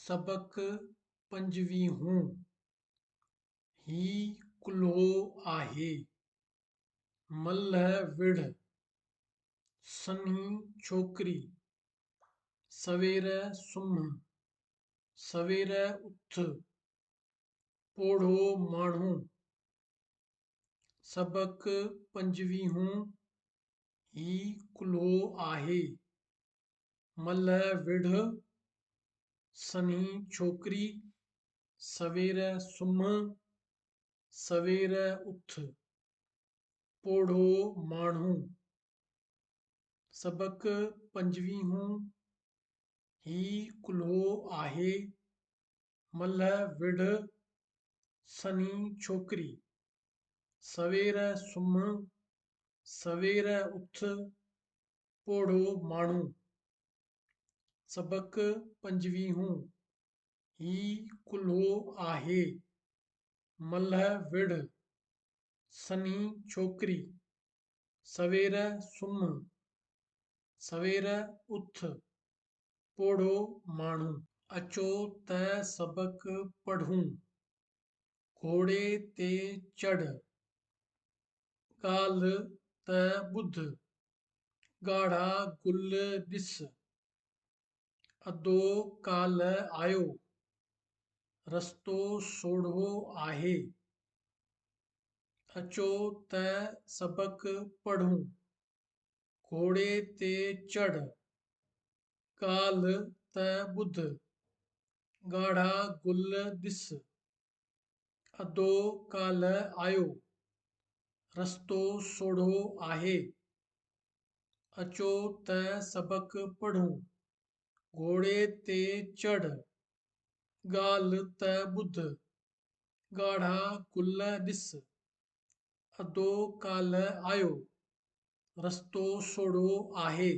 سبق پنجويهون، هي ڪلهو آهي. ملهه وڙهه، سنهي ڇوڪري، سوير سمهه، سوير اٿ، پوڙهو ماڻهو. سبق پنجويهون، هي ڪلهو آهي. ملهه وڙهه، سنهي ڇوڪري، سوير سمهه، سوير اٿ، پوڙهو ماڻهو. سبق پنجويهون، هي ڪلهو آهي. ملهه وڙهه، سنهي ڇوڪري، سوير سمهه، سوير اٿ، پوڙهو ماڻهو. سبق پنجويهون، هي ڪلهو آهي. ملهه وڙهه، سنهي ڇوڪري، سوير سمهه، سوير اٿ، پوڙهو ماڻهو. اچو ته سبق پڙهون. گهوڙي تي چڙهه، ڳالهه ته ٻڌ، ڳاڙها گل ڏس، ادو ڪالهه آيو، رستو سوڙهو آهي. اچو ته سبق پڙهون. گهوڙي تي چڙهه، ڳالهه ته ٻڌ، ڳاڙها گل ڏس، ادو ڪالهه آيو، رستو سوڙهو آهي. اچو ته سبق پڙهون. گهوڙي تي چڙهه، ڳالهه ته ٻڌ، ڳاڙها گل ڏس، ادو ڪالهه آيو، رستو سوڙهو آهي.